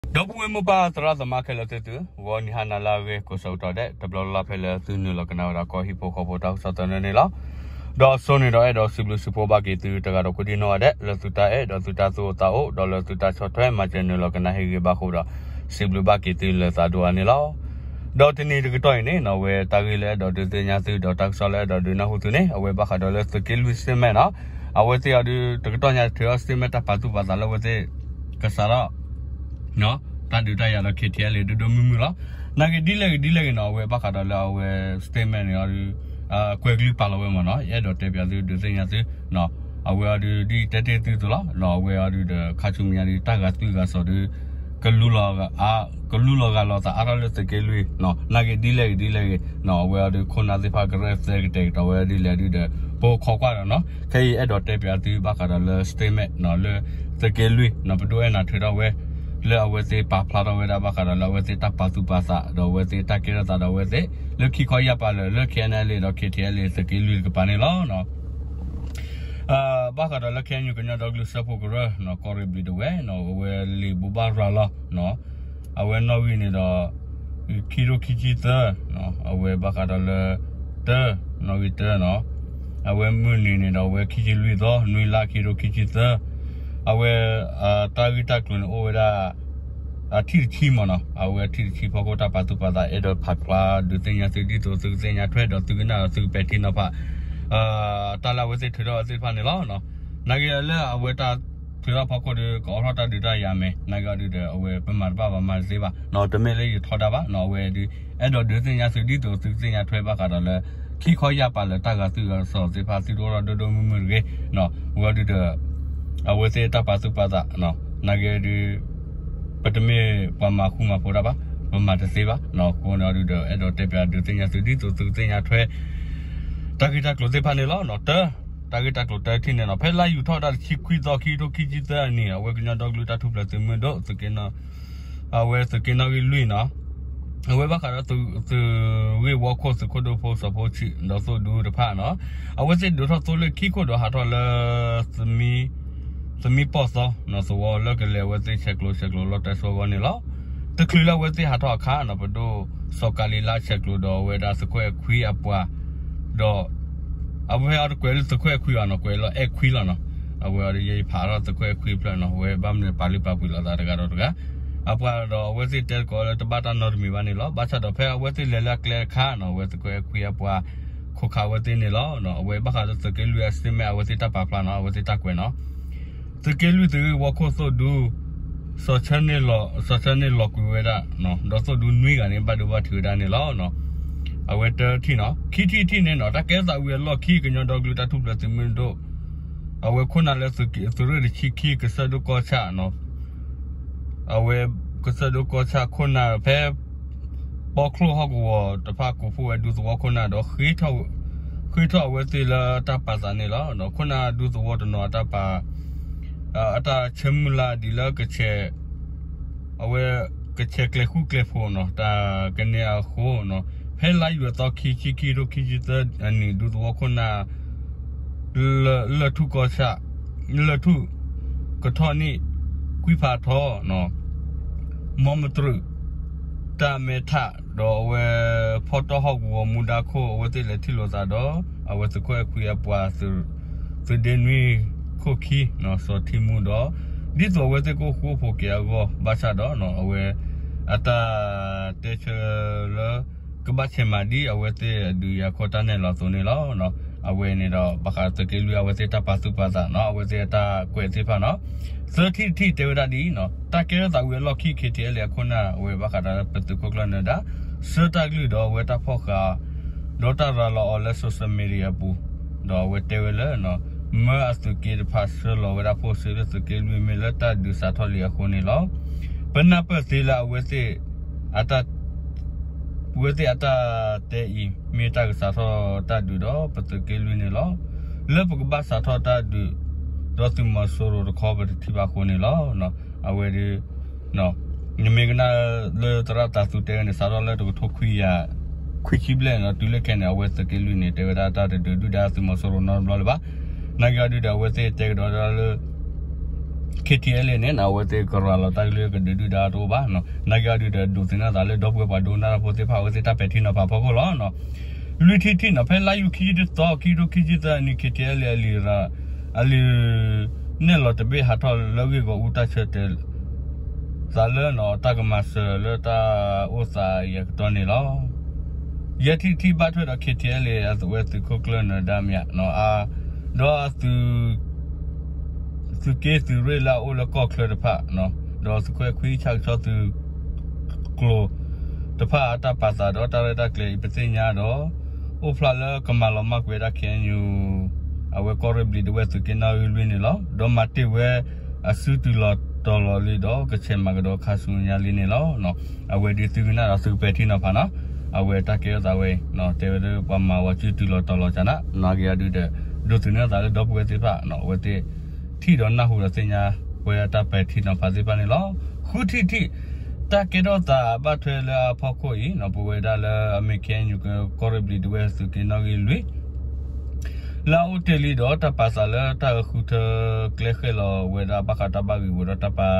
ဒီပုၢ်ဝဲၢ်မိၢ်ပၢ်သရၣ်သမါခဲလၢာ်သ့ၣ်သု, ဂီၤနံၤဟါနၤလၢအဂ့ၤ ကိးဆၢကတီၢ်ဒဲး တဘျီလၢ်လၢ်ဖဲလၢသုနုာ်လီၤကနၣ်ဝဲဒၣ်ကီၢ်ဟံၣ်ဖိဃီဖိတၢ်ကစီၣ်သနၢၣ်န့ၣ်လီၤ. ဒီးအစိန့ၣ်ဒီးအဲၣ်ဒိးစံးဘျုးစံးဖှိၣ်ဘၣ်က့ၤသုတဂၤဒီးကိးဒံနီၢ်ဂၤဒဲး လၢသုတၢ်အဲၣ်ဒီးသုတၢ်သူၣ်အိၣ်သးအိၣ် ဒီးလၢသုတၢ်ဆီၣ်ထွဲမၤစၢၤနုာ်လီၤကနၣ်ဟ့ၣ်ဂံၢ်ဘါဃိဒီး စံးဘျုးဘၣ်က့ၤသုလၢသးဒိၣ်အါန့ၣ်လီၤ. ဒီးတနံၤတကတီၢ်အံၤန့ၣ် အဝဲတၢ်ဂ့ၢ်လၢအဲၣ်ဒိးဒုးသ့ၣ်ညါသု ဒီးတၢ်ကစီၣ်လၢအဲၣ်ဒိးဒုးနၢ်ဟူသုန့ၣ် အဝဲဘၣ်ဃးဒီးလၢသုးက့လွံၢ် statement နီၤ. အဝဲသ့ၣ်အီၤဒုး တကတီၢ်ညါထုးထီၣ် statement တၢ်ပာ်သူၣ်ပာ်သးလၢအဝဲသ့ၣ် ကစးထီၣ် တၢ်ဒုးတၢ်ယၤဒီး KTLA ဒိၣ်ဒိၣ်မုၢ်မုၢ်လီၤ. နာ်က့ဒ်လဲၣ်ဂ့ၤဒ်လဲၣ်ဂ့ၤနီၤ အဝဲဘၣ်ဃးဒီးလၢအဝဲ statement န့ၣ်အီၤဒုး ကွဲၤကလုၢ်ပာ်လီၤဝဲမ့ၢ်နီၤ အဲၣ်ဒိးတဲပၠးသုဒုးသ့ၣ်ညါသု အဝဲအီၤဒုးဒ်တဲတ့ၢ်သုသိးလီၤ. အဝဲအီၤဒုးဒီးခါဆူမဲာ်ညါဒုး တၢ်ဂာ်သွံၣ်ဂာ်စီၤဒုး ကလူလီၤဂာ်လီၤသးအါထီၣ်လၢသုးက့လွံၢ် နာ်က့ဒ်လဲၣ်ဂ့ၤဒ်လဲၣ်ဂ့ၤ အဝဲအီၤဒုးခိၣ်နၢ်သ့ၣ်တဖၣ်ကရၢသဲကတဲာ်ကတီၤဝဲဒ်လဲၣ်ဒုးဒီး ပကခိးကွၢ်ဒီးနီၤ ခဲအံၤအဲၣ်ဒိးတဲပၠးသုဘၣ်ဃးဒီးလၢ statement နီၤ လၢသုးက့လွံၢ်နီၤ ပဒိၣ်အဲၣ်နၤထုးထီၣ်ဝဲ လၢအဝဲသ့ၣ်ပာ်ဖျါထီၣ်ဝဲဒၣ်ဘၣ်ဃးဒီးလၢအဝဲသ့ၣ်တၢ်ပာ်သူၣ်ပာ်သး ဒီးအဝဲသ့ၣ်တၢ်ကဲထီၣ်သးဒီးအဝဲသ့ၣ် လၢခံခီယာ်ပာ်လၢာ်လၢ KNLA ဒီး KTLA သုးက့လွံၢ်တကပၤန့ၣ်လီၤ. ဘၣ်ဃးဒီးလၢ KNU ကညီဒီကလုာ်စၢဖှိၣ်ကရၢ ကီၢ်ရ့ၣ်ဘျံးဒဝဲၢ်နီၤ အဝဲလံာ်ဘိးဘၣ်ရၤလီၤ အဝဲနီၣ်ဂံၢ်န့ၣ်ဒီး ခံကထိခံဆံသၢ အဝဲဘၣ်ဃးဒီးလၢ တၢ နီၣ်ဂံၢ်တၢနီၤ အဝဲမုၢ်နံၤန့ၣ်ဒီးအဝဲခံဆံလွံၢ်သီ နွံလါခံကထိခံဆံသၢ အဝဲ တၢ်ဂ့ၢ်တၢ်ကျိၤန့ၣ်အိၣ်ဝဲဒၣ် အထံၣ်တဆံမ့ၢ်နီၤ အဝဲအထံၣ်တဆံဖီခိၣ်တၢ်ပာ်သူၣ်ပာ်သး အဲၣ်ဒိးဖးဖျါဒုးသ့ၣ်ညါသုဒ်သိးသုကသ့ၣ်ညါထွဲဒီးသုကနၣ်ဒီးသုကပဲာ်ထံနီၤဖး တၢ်လၢအဝဲသ့ၣ်ထုးထီၣ်အဝဲသ့ၣ်တဖၣ်န့ၣ်လီၤ. နာ်က့လၢအဝဲတၢ်ထုးထီၣ်ဖီခိၣ်ဒီး ကအိးထီၣ်တၢ်ဒုးတၢ်ယၤမဲာ် နာ်က့အီၤဒုးဒီး အဝဲပမၤတဘၣ်ဘၣ်မၤတသ့ဘၣ်နီၤ တမ့ၢ်လၢယထီဒါဘၣ်နီၤ အဝဲဒုး အဲၣ်ဒိးဒုးသ့ၣ်ညါသုဒ်သိးသုကသ့ၣ်ညါထွဲဘၣ်ဃးဒီးလၢ ခံခီယာ်ပာ်လၢာ်တၢ်ဂာ်သွံၣ်ဂာ်စီၤသ့ၣ်တဖၣ်သုတအိၣ်ထီၣ်ဒိၣ်ဒိၣ်မုၢ်မုၢ်တဂ့ၤနီၤ ဝဲဒုးဒီး အဝဲသ့ၣ်တၢ်ပာ်သူၣ်ပာ်သး နာ်က့ဒုး ပတမ့ၢ်ပှၤမၤဃူမၤဖိးတၢ်ဘၣ် ပမၤတသ့ဘၣ်နီၤ အဃိန့ၣ်အီၤဒုးဒီး အဲၣ်ဒိးတဲပၠးဒုးသ့ၣ်ညါသုဒ်သိးသုကသ့ၣ်ညါထွဲ တၢ်ဂ့ၢ်တၢ်ကျိၤသ့ၣ်တဖၣ်န့ၣ်လီၤ. တၢ တၢ်ဂ့ၢ်တၢ်ကျိၤတၢတထံၣ်န့ၣ်နီၤ ဖဲလါယူၤထီၣ်ဝဲဒၣ်တဆံခွံသီ ခံကထိခံဆံသၢအနံၣ် အဝဲကညီဒီကလုာ်တၢ်ထူၣ်ဖျဲးသုးမုၢ်ဒိၣ် သုးက့နီၣ် အဝဲသုးက့နီၣ်ဂံၢ်လွံၢ်နီၤ အဝဲဘၣ်ဃးဒီး သုးဂ့ၢ်ဝီခိၣ်သုးခိၣ်ဒိၣ်ဖိစီၤဖိဆံး ဒီးသိၣ်ဒူတဖၣ်နီၤ အဝဲသ့ၣ်ဒုးထီၣ်သိလ့ၣ်ခံခိၣ်ဒီးဟးထီၣ်လၢ သမံပီၢ်သီနီၤ သဝီလၢကလဲၤအဝဲသ့ၣ်ဆဲးကျိးဆဲးကျိးလီၢ်တၢ်ဆှီဂီၢ်န့ၣ်လီၤ. တချုးလၢအဝဲသ့ၣ်ဟးထီၣ်အခါနီၤ ပဒိၣ်စီၤကၤလံၤလါဆဲးကျိးဒီးအဝဲဒၣ်သုးခိၣ်အဲၣ်ခွံအပှၤ ဒီး အဝဲအီၤတကွဲးလၢသုးခိၣ်အဲၣ်ခွံဘၣ်နီၤ ကွဲးလၢအဲၣ်ခွံလီၤနီၤ အဝဲအီၤဒုးယဲယဖးထီၣ်သုးခိၣ်အဲၣ်ခွံဖျၢၣ်နီၤ အဝဲဘၣ်မနုၤပာ်လုၢ်ပာ်ပှ့ၤလိာ်သးတဂၤဒီးတဂၤ အပှၤဒီးအဝဲသ့ၣ်တဲသကိးလၢတဘၣ်တၢ်နီတမံၤဘၣ်န့ၣ်လီၤ. ဘၣ်ဆၣ်ဒီးဖဲအဝဲသ့ၣ်လဲၤလၢအကျဲတခါနီၤ အဝဲသုးခိၣ်အဲၣ်ခွံအပှၤ ခိးခးအဝဲသ့ၣ်န့ၣ်လီၤ. အဝဲဘၣ်ဃးဒီးသုးက့လွံၢ်အ statement အဝဲသ့ၣ်တၢ်ပာ်ဖျါနီၤ အဝဲသ့ၣ်တၢ်ကွဲးနီၤ သုးက့လွံၢ်သုးဂ့ၢ်ဝီခိၣ်သိၣ်ဒူ စီၤဆၢန့ၢ်လီၤကွံာ်ဝဲဒၣ် ဒီးသိၣ်ဒူနွံဂၤန့ၣ် ဘၣ်ဒိဘၣ်ထံးဝဲဒၣ်န့ၣ်လီၤ. အဝဲတထံၣ်နီၤ ခံထံၣ်တထံၣ်န့ၣ်နီၤ တၢ်ကဲထီၣ်သးဝံၤအလီၢ်ခံ ကညီဒီကလုာ်တၢ်ထူၣ်ဖျဲးသုးမုၢ်ဒိၣ် အဝဲခိၣ်နၢ်လၢသုးရ့ၣ်တဆံခံ ကစၢၢ်ဒိၣ်ကီၢ်ဆၣ်နီၤ အဝဲကစၢၢ်ဒိၣ်ကီၢ်ဆၣ်ခိၣ်နၢ်ဖဲ ပီချိၣ်ဟီၣ်ကဝီၤတဖၣ်ကိးဖှိၣ်ဝဲဒူသဝီခိၣ်နၢ်ဒီး ဃ့ထီၣ်အဝဲသ့ၣ်လၢတၢ်ပာ်သးန့ၣ်လီၤ. ခိၣ်နၢ်ဒူသဝီတနီၤအတၢ်ပာ် အတၢ်ဆၢမုၢ်လၢ်ဒ်လၢကဆဲး အဝဲကဆဲးကျဲၤဃူကျဲၤဖိးနီၤ တၢ်ကန့ၢ်အဃိနီၤ ဖဲလါယူၤအသီခံဆံခံ ခံကထိခံဆံသၢအနံၣ် ဒူသဝီခိၣ်နၢ် လၢၢ်ထူၣ်ကီၢ်ဆၣ် လၢၢ်ထူၣ်ကထီၣ်နံၣ် ကွံဖးထီ မ်မတြူး တၢ်မဲထး ဒီးအဝဲဖီတီၢ်ဟီၣ်ကဝီၤမူဒါခိၣ် အဝဲသ့ၣ်လဲၤထံၣ်လိာ်သးဒီး အဝဲသုးခိၣ်အဲၣ်ခွံအပှၤ သုးဒ့နွံခိၣ်ခံ စီၤထံမူဒီး ဒ်သိးအဝဲသ့ၣ်ကအိၣ်ဃူအိၣ်ဖိးက့ၤအဂီၢ် ဘၣ်ဆၣ်ဒီး အဝဲ အတၢ်တဲဆၢလၢ ကဘၣ်ဆဲးမၤဒ်အဝဲသ့ၣ်အဒုးယၤခီတၢ်နဲၣ်လီၤအသိးန့ၣ်လီၤ. အဝဲန့ၣ်ဒီး ဘၣ်ဃးသုးက့လွံၢ်အဝဲသ့ၣ်တၢ်ပာ်သူၣ်ပာ်သးနီၤ အဝဲသ့ၣ်အတၢ်ကွဲးသ့ၣ်တဖၣ်နီၤ သၢထံၣ်တထံၣ်တဲဝဲဒၣ်ဒ်အံၤနီၤ တၢ်ကဲထီၣ်သးဝံၤအလီၢ်ခံ KTLA အခိၣ်နၢ် အဝဲဘၣ်ဃးဒီးပသုးခိၣ်ကျၢၢ်နၢၤဒါ ဆှၢတၢ်ကလုၢ်ဒီးအဝဲတၢ်ဖီၣ်ဃာ် ဒီးတၢ်ရၤလီၤအီၤလၢ social media အပူၤ ဒီးအဝဲတဲဝဲလၢ မၢအသုးက့တဖၣ်ဆှၢလီၤဝဲဒၣ်ဖှိၣ်စ့လၢသုးက့လွံၢ်မ့ၢ်လၢတၢ်ဒုးစးထီၣ်လံအဃိန့ၣ်လီၤ. ပနၢ်ပၢၢ်သ့လၢအဝဲသ့ၣ် အတၢ် အဝဲသ့ၣ်အတၢ်တဲအံၤ မ့ၢ်တၢ်ကစးထီၣ်တၢ်ဒုးဒီးပသုးက့လွံၢ်န့ၣ်လီၤ. လၢပကဘၣ်စးထီၣ်တၢ်ဒုး ဒီးသုးမီၤစိရိၤတခီပတထံၣ်ဘၣ်အဃိန့ၣ်လီၤ. အဝဲဒၣ် နမ့ၢ်ကနၣ်လၢသရၣ်သးသူတဲဝဲန့ၣ် စးထီၣ်လၢတကထိခွံကယၤ ခွံဆံဘျဲၣ်န့ၣ်ဒီး တုၤလၢခဲအံၤန့ၣ် အဝဲသုးက့လွံၢ်န့ၣ် တဲဝဲဒၣ်တၢ်တဒုးဒုၣ်ဒါသုးမီၤစိရိၤနီတဘျီလၢၤဘၣ်. နာ်က့အီၤဒုးဒီး အဝဲသ့ၣ်တဲကဒီးဒၣ်လၢ KTLA န့ၣ် အဝဲသ့ၣ်ကရၤလီၤတၢ်ကလုၢ်ကဒုးဒုၣ်ဒါတအိၣ်ဘၣ်နီၤ. နာ်က့အီၤဒုးဒီး ဒိးသန့ၤသးလၢဒီပုၢ်ဝဲၢ်ပှၤဒိကနၣ်တၢ်ဖိသ့ၣ်တဖၣ် အဝဲသ့ၣ်တၢ်ပဲာ်ထံနီၤဖးဖီခိၣ်လီၤ. လွံၢ်ထံၣ်တထံၣ်နီၤ, ဖဲလါယူၤခံဆံတသီ ခံကထိခံဆံသၢနံၣ် KTLA အလံာ် အလံာ် နဲၣ်လီၤတဘ့ၣ်ဟးထီၣ်လၢဂ့ၢ်ဂီၢ်အူ တၢ်ဆၢတဲာ်သးလၢ တၢ်ကမၤစၢၤလၢတၢ်အိၣ်သးအံၤအကတီၢ်န့ၣ်လီၤ. ယဲၢ်ထံၣ်တထံၣ် ဘၣ်ထွဲဒီး KTLA အဝဲသုးခိၣ်ကျၢၢ်နၢၤဒါမ့ၢ်ဧါ, ဒီးအသုး သုးက့သုးရ့ၣ်လၢအအိၣ်လၢကီၢ်ချၢတဖၣ်, ဒီးသုးခိၣ်အဲၣ်ခွံဆၣ်ကဆီသုးကျိၤတဖၣ်အတၢ်ပာ်သးဒီးတၢ်ရဲၣ်တၢ်ကျဲၤအံၤ ပသ့ၣ်ညါဒီး အိၣ်ဖျါလၢကမၤလီၤမၢ်ကွံာ်ဝဲဒၣ် KNU အဝဲကီၢ်ရ့ၣ်ဘျံးဒဝဲၢ်သုးက့နီၣ်ဂံၢ်လွံၢ်န့ၣ်လီၤ. ဒီးမၤတ့ၢ်ဝဲအစုတုၤလီၤတီၤလီၤလံဒီး ကဆဲးမၤကဒီးခါဆူညါလံန့ၣ်လီၤ. အဝဲဒ်သုကနၣ်ဒီးသုကပဲာ်ထံနီၤဖးနီၤ, အဝဲတၢ်ကဲထီၣ်သးဝဲအံၤ တဲဝဲလၢပှၤမၤဝဲစုတုၤလီၤတီၤလီၤကနၣ် နာ်က့အီၤဒုးဒီး ဒိးသန့ၤသးလၢဒီပုၢ်ဝဲၢ်သ့ၣ်တဖၣ် အဝဲသ့ၣ်ထံၣ်ဒီးနၢ်ဟူဒီးသ့ၣ်ညါဝဲအတၢ်ပဲာ်ထံနီၤဖးသ့ၣ်တဖၣ်န့ၣ်လီၤ. ဃုထံၣ်တထံၣ် တၢ်ကဲထီၣ်သးဘၣ်ထွဲလၢအဖီခိၣ်အံၤ ပဝဲဒၣ်လၢအမ့ၢ် KNU ကီၢ်ရ့ၣ်ဘျံးဒဝဲၢ်သုးက့နီၣ်ဂံၢ်လွံၢ် လၢအအိၣ်တ့ၢ်လံဒီးတၢ်ပာ်သးလၢတၢ်အဃုထၢကျဲဃဲၣ်လီၤဝဲဒၣ်ဘၣ်ဃးတၢ်ဘၣ်ဂံာ်ဝဲဒီး တၢ်ပာ်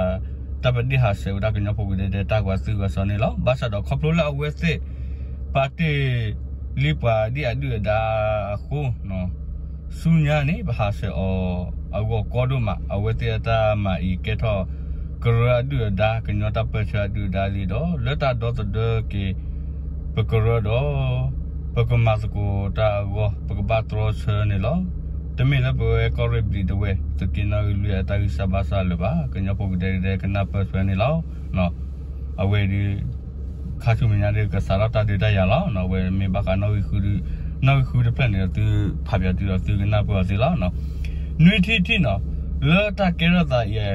တၢ်ပဒ့ၣ်ဟးဆှဲးဝဲဒၣ်ကညီဖိကဒဲကဒဲတၢ်ကွၢ်သုးကွၢ်စီၤန့ၣ်လီၤ. ဘၣ်ဆၣ်ဒီးခီဖျိလၢအဝဲသ့ၣ် ပာ်တ့ၢ်လံပှၤဒ်အဒုၣ်အဒါအဃိ ဆူညါန့ၣ် ပဟးဆှဲးအီၤအဂီၢ်ကီဒိၣ်မး အဝဲသ့ၣ်အတၢ်မၤအံၤကဲထီၣ်ကရၢအဒုၣ်အဒါ ကညီတၢ်ပၢၢ်ဆၢအဒုၣ်အဒါလံဒီး လၢတၢ်ဒီသဒၢက့ၤ ပကရၢဒီး ပကမၤသကိးတၢ်အဂီၢ် ပကဘၣ်တြီဆၢန့ၣ်လီၤ. တမ့ၢ်လၢပဝဲကီၢ်ရ့ၣ်ဘျံးဒဝဲၢ်သုးက့နီၣ်ဂံၢ်လွံၢ်အတၢ်ဂံၢ်စၢ်ဘါစၢ်လၢၤဘၣ် ကညီဖိကဒဲကဒဲကနၢ်ပၢၢ်ဆၢန့ၣ်လီၤ. အဝဲဒုး ခါဆူမဲာ်ညါဒုးကစးထီၣ်တၢ်ဒုးတၢ်ယၤလီၤ. အဝဲမ့ၢ်ဘၣ်ဃးနီၣ်ဂံၢ်ဃုဒုး နီၣ်ဂံၢ်ဃုတဖျၢၣ်န့ၣ်ဒီး သုဖးပၠးတုၤဒီးသုကနၢ်ပၢၢ်အီၤသ့လီၤ. နွံထံၣ်တထံၣ်နီၤ, လၢတၢ်ကဲထီၣ်သးအံၤ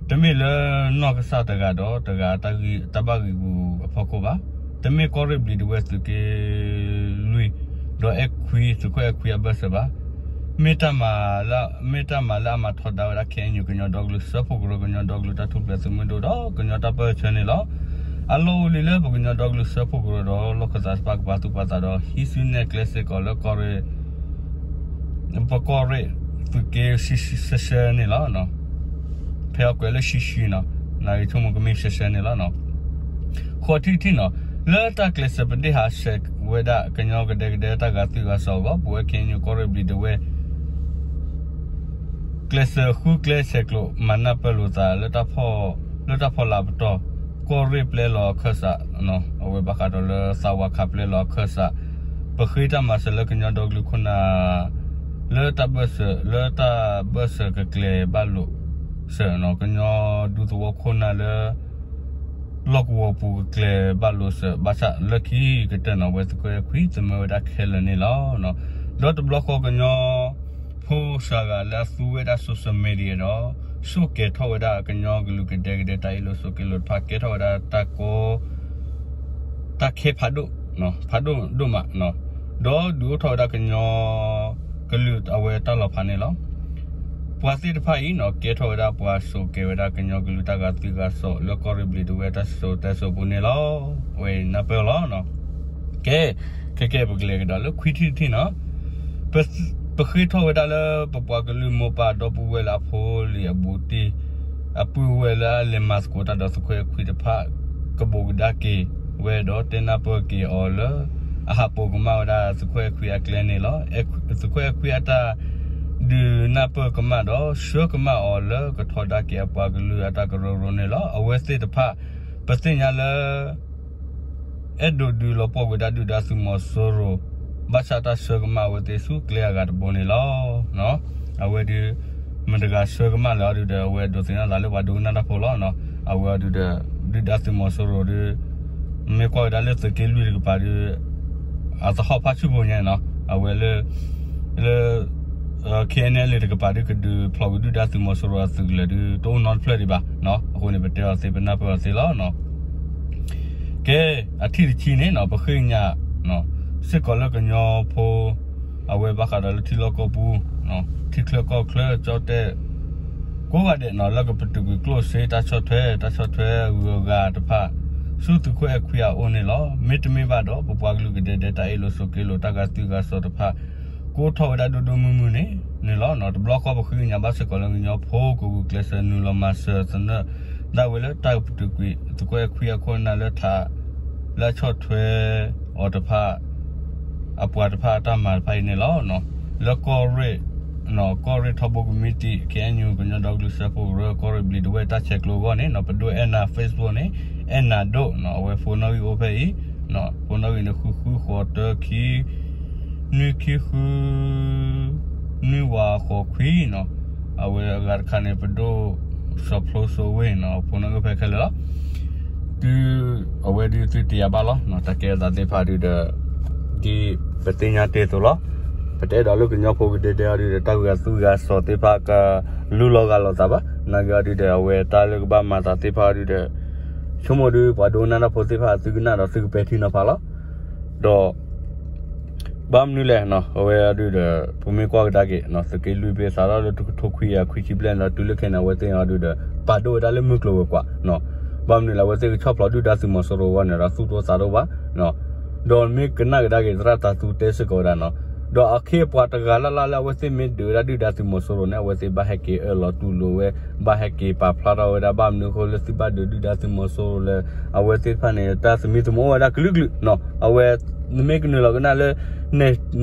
တမ့ၢ်လၢနီၢ်ကစၢ်တဂၤဒီးတဂၤတၢ်ဘၣ်ဂံာ်ပူၤအဖီခိၣ်ဘၣ်. တမ့ၢ်ကီၢ်ရ့ၣ်ဘျံးဒဝဲၢ်သုးက့လွံၢ် ဒီးအဲၣ်ခွံ သုးခိၣ်အဲၣ်ခွံအဘၢၣ်စၢၤဘၣ်. မ့ၢ်တၢ်မၤလၢ မ့ၢ်တၢ်မၤလၢအမၤထီဒါဝဲဒၣ် KNU ကညီဒီကလုာ်စၢဖှိၣ်ကရၢ ကညီဒီကလုာ်တၢ်ထူၣ်ဖျဲးသုးမုၢ်ဒိၣ်ဒီးကညီတၢ်ပၢၢ်ဆၢန့ၣ်လီၤ. အလီၢ်အိၣ်လံလၢပကညီဒီကလုာ်စၢဖှိၣ်ကရၢဒီး လီၢ်ခၢၣ်သးတဖၣ်ကပာ်သူၣ်ပာ်သးဒီး ဟံးစုနဲၣ်ကျဲစ့ၢ်ကီးလၢကီၢ်ရ့ၣ် ပကီၢ်ရ့ၣ်သုးက့ဆှဲဆှဲန့ၣ်လီၤ. ဖဲအကွဲးလၢဆှဲဆှဲနီၤ, နဂ့ၤဆိကမိၣ်ကမ့ၢ်ဆှဲဆှဲန့ၣ်လီၤ. ဃိးထံၣ်တထံၣ်နီၤ, လၢတၢ်ကျဲးစၢးပဒ့ၣ်ဟးဆှဲးဝဲဒၣ်ကညီကဒဲကဒဲတၢ်ဂာ်သွံၣ်ဂာ်စီၤအဂီၢ် ပဝဲ KNU ကီၢ်ရ့ၣ်ဘျံးဒဝဲၢ် ကျဲးစၢးဃုကျဲဆဲးကျိး မၤနၢ်ပၢၢ်လိာ်သးလၢတၢ်ဖီၣ် လၢတၢ်ဖီလာ်ပတီၢ် ကီၢ်ရ့ၣ်ပျဲလီၤအခၢၣ်စး, အဝဲဘၣ်ဃးဒီးလၢသးဝးခးပျဲလီၤအခၢၣ်စး, ပဃ့တၢ်မၤစၢၤလၢကညီဒီကလုာ်ခိၣ်နၢ် လၢတၢ်ဘၢၣ်စၢၤ လၢတၢ်ဘၢၣ်စၢၤကကျဲၤဘၣ်လိာ်စၢၤနီၤ, ကညီဒူသဝီခိၣ်နၢ်လၢ လီၢ်ကဝီၤပူၤကကျဲၤဘၣ်လိာ်စၢၤ ဘၣ်ဆၣ်လၢခံကတၢၢ်နီၤ ဝဲသုးခိၣ်အဲၣ်ခွံသမၢဝဲဒၣ်ခဲလၢာ်န့ၣ်လီၤ. ဒီးတဘျီဃီကညီဖိစှၤဂၤလၢအသူဝဲဒၣ် social media ဒီး ဆိၣ်ကဲၤထီၣ်ဝဲဒၣ်ကညီကလုာ်ကဒဲကဒဲတၢ်အ့ၣ်လိာ်ဆိးက့လိာ်တဖၣ် ကဲထီၣ်ဝဲဒၣ်တၢ်ကီ တၢ်ခဲဖးဒိၣ်, ဖးဒိၣ်ဒိၣ်မး, ဒီးဒုးအိၣ်ထီၣ်ဝဲဒၣ်ကညီကလုာ်အဝဲတၢ်လီၤဖးန့ၣ်လီၤ. ပှၤသ့ၣ်တဖၣ်အံၤနီၤ ကဲထီၣ်ဝဲဒၣ်ပှၤဆိးကဲၤဝဲဒၣ်ကညီကလုာ်တၢ်ဂာ်သွံၣ်ဂာ်စီၤလၢကီၢ်ရ့ၣ်ဘျံးဒဝဲၢ်တၢ်စံၣ်စိၤတဲစိၤပူၤန့ၣ်လီၤ. အဝဲအံၤနၢ်ပၢၢ်လီၤ. ကဲ, ခဲကဲ ပကလဲၤကဒီးလၢခွံထံၣ်တထံၣ်နီၤ. ပဃ့ထီၣ်ဝဲဒၣ်လၢပပှၤကလုာ်မိၢ်ပၢ်ဒီပုၢ်ဝဲၢ်လၢအဖိလံၤအဘူးတံၢ် အပုၢ်ဝဲၢ်လၢအလဲၤမၤသကိးတၢ်ဒီးသုးခိၣ်အဲၣ်ခွံတဖၣ် ကဘိးကဒါက့ၤဝဲဒီးတဲနၢ်ပၢၢ်က့ၤအီၤလၢ အဟးပိာ်ကမၣ်ဝဲဒၣ်သုးခိၣ်အဲၣ်ခွံအကျဲန့ၣ်လီၤ. သုးခိၣ်အဲၣ်ခွံအတၢ်ဒုးနၢ်ပၢၢ်ကမၣ်ဒီး ဆှၢကမၣ်အီၤလၢကထီဒါက့ၤအပှၤကလုာ်အတၢ်ကရၢကရိန့ၣ်လီၤ. အဝဲသ့ၣ်တဖၣ် ပသ့ၣ်ညါလၢ အဲၣ်ဒိးဒုးလီၤပှီၢ်ဝဲဒၣ်ဒုၣ်ဒါသုးမီၤစိရိၤ ဘၣ်ဆၣ်တၢ်ဆှၢကမၣ်အဝဲသ့ၣ်ဆူကျဲအဂၤတဘိန့ၣ်လီၤ. အဝဲဒုး မတၤတဂၤဆှၢကမၣ်လၢအီၤဒုးဒီး အဝဲဒိးသန့ၤသးလၢပှၤဒိကနၣ်တၢ်ဖိလီၤ. အဝဲအီၤဒုးဒီး ဒုၣ်ဒါသုးမီၤစိရိၤဒီး မ့ၢ်ကွၢ်ဝဲဒၣ်လၢသုးက့လွံၢ်တကပၤဒီး အသဟီၣ်ဖးဆူၣ်ဖိညါနီၤ အဝဲလၢ လၢ KNLA တကပၤဒီး ကဒုးဖျိးကဒုၣ်ဒါသုးမီၤစိရိၤအသုးကလၢၤဒီး တအိၣ်နီတဖျၢၣ်ဒံးဘၣ်. အဃိန့ၣ် ပတဲအီၤသ့ ပနၢ်ပၢၢ်အီၤသ့လီၤ. ကဲ, အထံၣ်တဆံန့ၣ်နီၤ ပဃ့ကညး စ့ၢ်ကီးလၢကညီဖိ အဝဲဘၣ်ဃးဒီးလၢထံလီၢ်ကီၢ်ပူၤ ထံချၢကီၢ်ချၢ ကၠီၣ်တဲၣ် ကိးဂၤဒဲးနီၤ လၢကပတုာ်ကွံာ်ကျိၣ်စ့တၢ်ဆီၣ်ထွဲ တၢ်ဆီၣ်ထွဲအဂုၤအဂၤတဖၣ် ဆူသုးခိၣ်အဲၣ်ခွံအအိၣ်န့ၣ်လီၤ. မ့တမ့ၢ်ဘၣ်ဒီး ပပှၤကလုာ်ကဒဲကဒဲတၢ်အ့ၣ်လိာ်ဆိးက့လိာ် တၢ်ဂာ်သွံၣ်ဂာ်စီၤတဖၣ် ကအိၣ်ထီၣ်ဝဲဒၣ်ဒိၣ်ဒိၣ်မုၢ်မုၢ်န့ၣ် န့ၣ်လီၤ. တဘျီဃီပဃုကညးဘၣ်စ့ၢ်ကီးလၢကညီဖိကဂုာ်ကျဲးစၢးနုာ်လီၤမၤစၢၤသနၢၣ်ဒၣ်ဝဲလၢတၢ်ပတုာ်ကွံာ်သကွဲးခွံအခိၣ်အနၢ်လၢထး လၢအဆီၣ်ထွဲအီၤတဖၣ် အပှၤတဖၣ်အတၢ်မၤတဖၣ်အံၤန့ၣ်လီၤ. လၢကီၢ်ရ့ၣ် ကီၢ်ရ့ၣ်ထီဘိကမံးတံာ် KNU ကညီဒီကလုာ်စၢဖှိၣ်ကရၢ ကီၢ်ရ့ၣ်ဘျံးဒဝဲၢ်တၢ်ဆဲးကျိးအဂီၢ်န့ၣ် ပဒိအဲၣ်နၤ Facebook န့ၣ် အဲၣ်နၤဒိၣ် အဝဲ phone နီၣ်ဂံၢ်အိၣ်ဖဲအံၤ phone နီၣ်ဂံၢ်န့ၣ် ဃုဃုဃိးတၢခံ နွံခံဃု နွံဝးဃိးခွံနီၤ, အဝဲအဂၤတခါန့ၣ် ပဒိၣ်စီၤဖျိစိဝ့ၢ်နီၤ phone နီၣ်ဂံၢ်ဖဲခဲလၢာ်လီၤ. သု အဝဲဒုးသုတယၤဘၣ်လီၤ တၢ်ကဲအသးသ့ၣ်တဖၣ်ဒုးဒီး ဒ်ပသ့ၣ်ညါတ့ၢ်အသိးလီၤ. ပတအဲၣ်ဒိးလၢကညီဖိကဒဲဒဲအီၤဒုးဒီး တၢ်ဂုၤဂၤသူၣ်ဂုၤဂၤစီၤသ့ၣ်တဖၣ်ကလူလီၤဂာ်လိာ်သးဘၣ်. နာ်က့အီၤဒုးဒီး အဝဲတၢ်လၢကဘၣ်မၤသးသ့ၣ်တဖၣ်အီၤဒုးဒီး ဆိကမိၣ်ဒုး ပှၤဒိကနၣ်တၢ်ဖိသ့ၣ်တဖၣ် သုကနၣ်ဒီးသုကပဲာ်ထံနီၤဖးလီၤ. ဒီး ဘၣ်မနုၤလဲၣ်နီၤ အဝဲအီၤဒုးဒီး ပမ့ၢ်ကွၢ်ကဒါက့ၤနီၤ သုးက့လွံၢ်ဘ့ၣ်စးထီၣ်လၢတကထိခွံကယၤခွံဆံဘျဲၣ်န့ၣ်ဒီး တုၤလၢခဲအံၤန့ၣ် အဝဲသ့ၣ်အီၤဒုးဒီး ပာ်ဒိၣ်ဝဲဒၣ်လၢမုၢ်ကျိၤဝဲၤကွာ်နီၤ. ဘၣ်မနုၤလဲၣ် အဝဲသ့ၣ်ကဆီၣ်ဖျိးဒုၣ်ဒါသုးမီၤစိရိၤအဂီၢ်န့ၣ်ဒီး သူၣ်ဒိသးဒိၣ်ဘၣ်နီၤ. ဒီးမ့ၢ်ကနၣ်ကဒါက့ၤသရၣ်တၤသူတဲစ့ၢ်ကီးဝဲဒၣ်နီၤ, ဒီးအခ့အပှၤတဂၤလၢ်လၢ်လၢအဝဲသ့ၣ်မ့ၢ်ဒုးဝဲဒၣ်ဒုၣ်ဒါသုးမီၤစိရိၤန့ၣ် အဝဲသ့ၣ်ဘၣ်ဟဲက့ၤအၢၣ်လီၤတူၢ်လိာ်ဝဲ ဘၣ်ဟဲက့ၤပာ်ဖျါထီၣ်ဝဲဒၣ် ဘၣ်မနုၤအဃိလၢသုဘၣ်ဒုးဒုၣ်ဒါသုးမီၤစိရိၤလၢ အဝဲသ့ၣ်တဖၣ်န့ၣ် တၢ်သမံသမိးအိၣ်ဝဲဒၣ်ကလုာ်ကလုာ်နီၤ. အဝဲ နမ့ၢ်ကနုာ်လီၤကနၣ်လၢ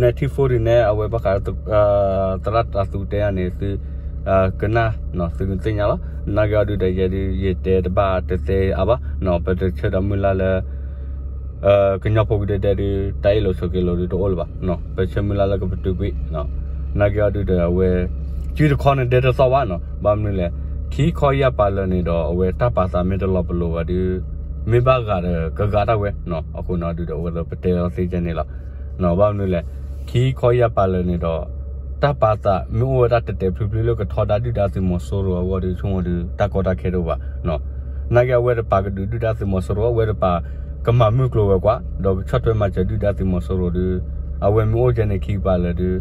nineteen forty န့ၣ် အဝဲဘၣ်ဃး သရၣ်တၤသူတဲယၤန့ၣ် သု ကနၣ်နီၤ သုကသ့ၣ်ညါလီၤ. နာ်က့အီၤဒုးဒီး ယဲဒုး ယတဲတဘၣ်တသ့အါဘၣ်နီၤ, ပတဆၢဒီးမုၢ်လၢ်လၢ ကညီဖိကဒဲဒဲဒုး တၢ်အ့ၣ်လိာ်ဆိးက့လိာ်ဒုးတအိၣ်လၢၤဘၣ်နီၤ, ပဆၢမုၢ်လၢ်လၢကပတုာ်ကွံာ်နီၤ. နာ်က့အီၤဒုးဒီး အဝဲ စုတခီန့ၣ်ဒဲတသီၣ်ဘၣ်နီၤ, ဘၣ်မနုၤလဲၣ် ခံခီယၢ်ပၤလၢာ်န့ၣ်ဒီး အဝဲတၢ်ပာ်သးမ့ၢ်တလီၤပလိာ်ဘၣ်ဒုး မ့ၢ်ဘၣ်ဂၤဒီးကဂၤဒၣ်ဝဲနီၤ. အဃိန့ၣ်ဒုးဒီး အဝဲသ့ၣ်ပတဲလီၤသ့ၣ်ကဲန့ၣ်လီၤ. ဘၣ်မနုၤလဲၣ် ခံခီယၢ်ပၤလၢာ်န့ၣ်ဒီး တၢ်ပာ်သးမ့ၢ်အိၣ်ဝဲဒၣ်တဲာ်တဲာ်ဖျုးဖျုးလၢကထီဒါဒုၣ်ဒါသုးမီၤစိရိၤအဂီၢ်ဒီး ဆိကမိၣ်ဒုး တၢ်ကီတၢ်ခဲတအိၣ်ဘၣ်နီၤ. နာ်က့အဝဲတပာ်ကဒုးဒုၣ်ဒါသုးမီၤစိရိၤ အဝဲတပာ်ကမၤမုၢ်ကျိၤဝဲၤကွာ် ဒီးကဆီၣ်ထွဲမၤစၢၤဒုၣ်ဒါသုးမီၤစိရိၤဒုး အဝဲမ့ၢ်အိၣ်ကဲန့ၣ်ခံကပၤလၢာ်ဒုး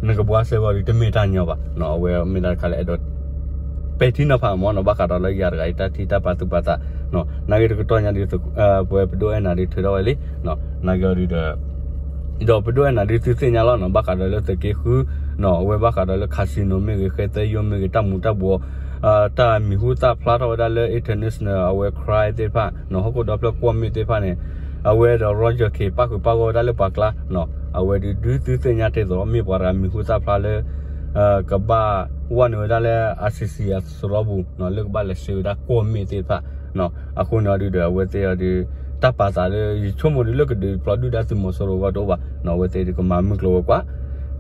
နကဘှါစဲအဂီၢ်ဒုး တမ့ၢ်တၢ်ညီဘၣ်နီၤ. အဝဲမ့ၢ်ဒၣ်တခါလၢအဲၣ်ဒိး ပဲာ်ထံနီၤဖးမ့ၢ်နီၤ, ဘၣ်ဃးဒီးလၢယၤတဂၤအံၤ တၢ်ထံၣ်တၢ်ပာ်သူၣ်ပာ်သးနီၤ. နာ်က့တကတီၢ်ညါဒုး ပဝဲပဒိၣ်အဲၣ်နၤဒုးထုးထီၣ်ဝဲလံနီၤ. နာ်က့အီၤဒုးဒီး ဒီးပဒိၣ်အဲၣ်နၤဒုးသုသ့ၣ်ညါလီၤနီၤ, ဘၣ်ဃးဒီးလၢသုးက့ဃုနီၤ, အဝဲဘၣ်ဃးဒီးလၢ casino မ့ၢ်ဂ့ၤ, ဃဲသဲယိမ့ၢ်ဂ့ၤ, တၢ်မူၤတၢ်ဘှီး တၢ်မံၤဟူသၣ်ဖျါထီၣ်ဝဲဒၣ်လၢ international အဝဲ crime သ့ၣ်တဖၣ်နီၤ, ဟီၣ်ခိၣ်ဒီဖျၢၣ်ကွီၢ်မ့ၢ်သ့ၣ်တဖၣ်န့ၣ် အဝဲဒီး Roger Khin ပၣ်ဃုာ်ပၣ်ဂီၢ်ဝဲဒၣ်လၢပှၤကျါနီၤ, အဝဲဒုး ဒုးသုသ့ၣ်ညါတ့ၢ်သိး မ့ၢ်ပှၤတဂၤမံၤဟူသၣ်ဖျါလၢ ကဘၣ်ဝဲနုာ်ဝဲဒၣ်လၢ ICC အစရီပူၤနီၤ, လၢကဘၣ်လဲၤစ့ဝဲဒၣ်ကွီၢ်မ့ၢ်သ့ၣ်တဖၣ်နီၤ. အဃိန့ၣ်အီၤဒုးဒီး အဝဲသ့ၣ်အီၤဒုး တၢ်ပာ်သးလၢ ယဆိကမိၣ်ဒုးလၢကဒုးဖျိးဒုၣ်ဒါသုးမီၤစိရိၤအဂီၢ်တအိၣ်ဘၣ်နီၤ, အဝဲသ့ၣ်ဒုးကမၤမုၢ်ကျိၤဝဲၤကွာ်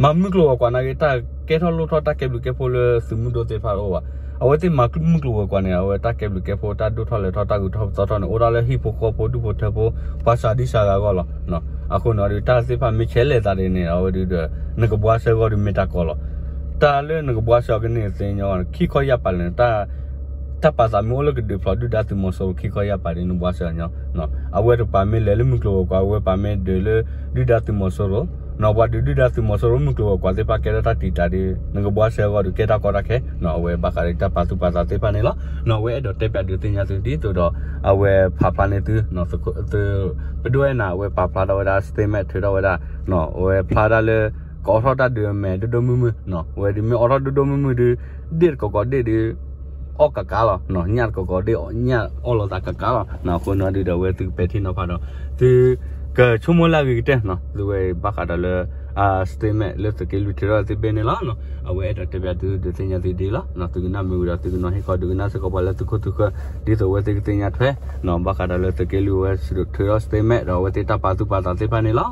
မၤမုၢ်ကျိၤဝဲၤကွာ်နာ်က့ တၢ်ကဲထီၣ်လိၣ်ထီၣ်တၢ်ကဲဘျုးကဲဖှိၣ်လၢသုးမုၢ်ဒိၣ်သ့ၣ်တဖၣ်တအိၣ်ဘၣ်. အဝဲသ့ၣ်မၤမုၢ်ကျိၤဝဲၤကွာ်န့ၣ် အဝဲတၢ်ကဲဘျုးကဲဖှိၣ် တၢ်ဒိၣ်ထီၣ်လဲၤထီၣ် တၢ်ဂုၤထီၣ်ပသီထီၣ်န့ၣ် အိၣ်ဒၣ်လၢဟံၣ်ဖိဃီဖိ ဒူၣ်ဖိထၢဖိ ပှၤစှၤဒံစှၤဂၤအဂီၢ်လီၤ. အဃိန့ၣ်အီၤဒုး တၢ်သ့ၣ်တဖၣ်မ့ၢ်ဆဲးလဲၤသးဒ်န့ၣ် အဝဲဒုးဒီး နကဘှါစဲအဂီၢ်ဒုးမ့ၢ်တၢ်ကီလီၤ. တၢ်လၢနကဘှါစဲအီၤကန့ၢ်သ့ညီ ခံခီယၢ်ပၤလၢာ်န့ၣ် တၢ်ပာ်သးမ့ၢ်အိၣ်လၢကဒုးဖျိးဒုၣ်ဒါသုးမီၤစိရိၤ ခံခီယၢ်ပၤဒုး နဘှါစဲအီၤညီနီၤ. အဝဲတပာ်မ့ၢ်လဲၤလၢမုၢ်ကျိၤဝဲၤကွာ် အဝဲပာ်မ့ၢ်ဒုးလၢ ဒုၣ်ဒါသုးမီၤစိရိၤနီၤ, ပှၤဒုးဒုၣ်ဒါသုးမီၤစိရိၤ မုၢ်ကျိၤဝဲၤကွာ်သ့ၣ်တဖၣ်ကဲထီၣ်တၢ်တံာ်တာ်ဒုး နကဘှါစဲအဂီၢ်ဒုး ကဲတၢ်ကီတၢ်ခဲနီၤ. အဝဲဘၣ်ဃးဒီးတၢ်ပာ်သူၣ်ပာ်သးသ့ၣ်တဖၣ်န့ၣ်လီၤ. အဝဲအဲၣ်ဒိးတဲပၠးဒုးသ့ၣ်ညါသုဒ်သိးဒီး အဝဲဖးဖျါန့ၢ်သု ပဒိၣ်အဲၣ်နၤ အဝဲပာ်ဖျါထီၣ်ဝဲဒၣ် statement ထုးထီၣ်ဝဲဒၣ်နီၤ, အဝဲဖျါဒၣ်လၢ ကအိးထီၣ်တၢ်ဒုးအမဲာ်ဒိၣ်ဒိၣ်မုၢ်မုၢ်နီၤ, အဝဲဒုးမ့ၢ်အိးထီၣ်ဒိၣ်ဒိၣ်မုၢ်မုၢ်ဒုး ဒ့ၣ်တကိးကိးဒ့ၣ်ဒုး အီၣ်ကးကးလီၤနီၤ, ညၣ်တကိးကိးဒ့ၣ် ညၣ်အီၣ်လိာ်သးကးကးလီၤနီၤ. အဃိန့ၣ်ဒုးဒီး အဝဲသုကပဲာ်ထံနီၤဖးဒီး သုကဆိကမိၣ်လၢအဂ့ၤကတၢၢ်နီၤ, သုဝဲဘၣ်ဃးဒီးလၢ statement လၢသုးက့လွံၢ်ထုးထီၣ်သ့ဘ့ၣ်န့ၣ်လီၤ. အဝဲအဲၣ်ဒိးတဲပၠးသုဒုးသ့ၣ်ညါသုဒ်လီၤ. သုကနၣ်မ့ၢ်ဝံၤဒီး သုကနီၤဟ့ၣ်ခီဒုးကနၣ်စ့ၢ်ကီးပှၤလၢသုခိၣ်သုဃၢၤ ဒ်သိးအဝဲသ့ၣ်ကသ့ၣ်ညါထွဲနီၤ, ဘၣ်ဃးဒီးလၢသုးက့လွံၢ်ဝဲထုးထီၣ် statement ဒီးအဝဲသ့ၣ်တၢ်ပာ်သူၣ်ပာ်သးသ့ၣ်တဖၣ်န့ၣ်လီၤ.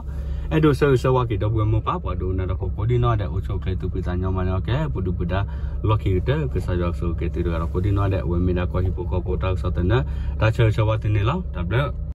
အဲၣ်ဒိးဆၢဂ့ၤဆၢဝါက့ၤဒီပုၢ်ဝဲၢ်မိၢ်ပၢ် ပှၤဒိကနၣ်တၢ်ဖိကိးဒံနီၢ်ဒဲး အိၣ်ဆူၣ်အိၣ်ချ့သူၣ်ဖှံသးညီမးန့ၣ်လီၤ. ကဲ ပဒုၣ်ပဒါလီၢ်ခံကတၢၢ် ကစၢ်ယွၤကဆိၣ်ဂ့ၤက့ၤသုတဂၤဒီးကိးဒံနီၢ်ဒဲး အဝဲမ့ၢ်ဒၣ်ကီၢ်ဟံၣ်ဖိဃီဖိတၢ်ကစီၣ်သနၢၣ် တၢ်ဆၢဂ့ၤဆၢဝါသုန့ၣ်လီၤ. တၢ်ဘျုး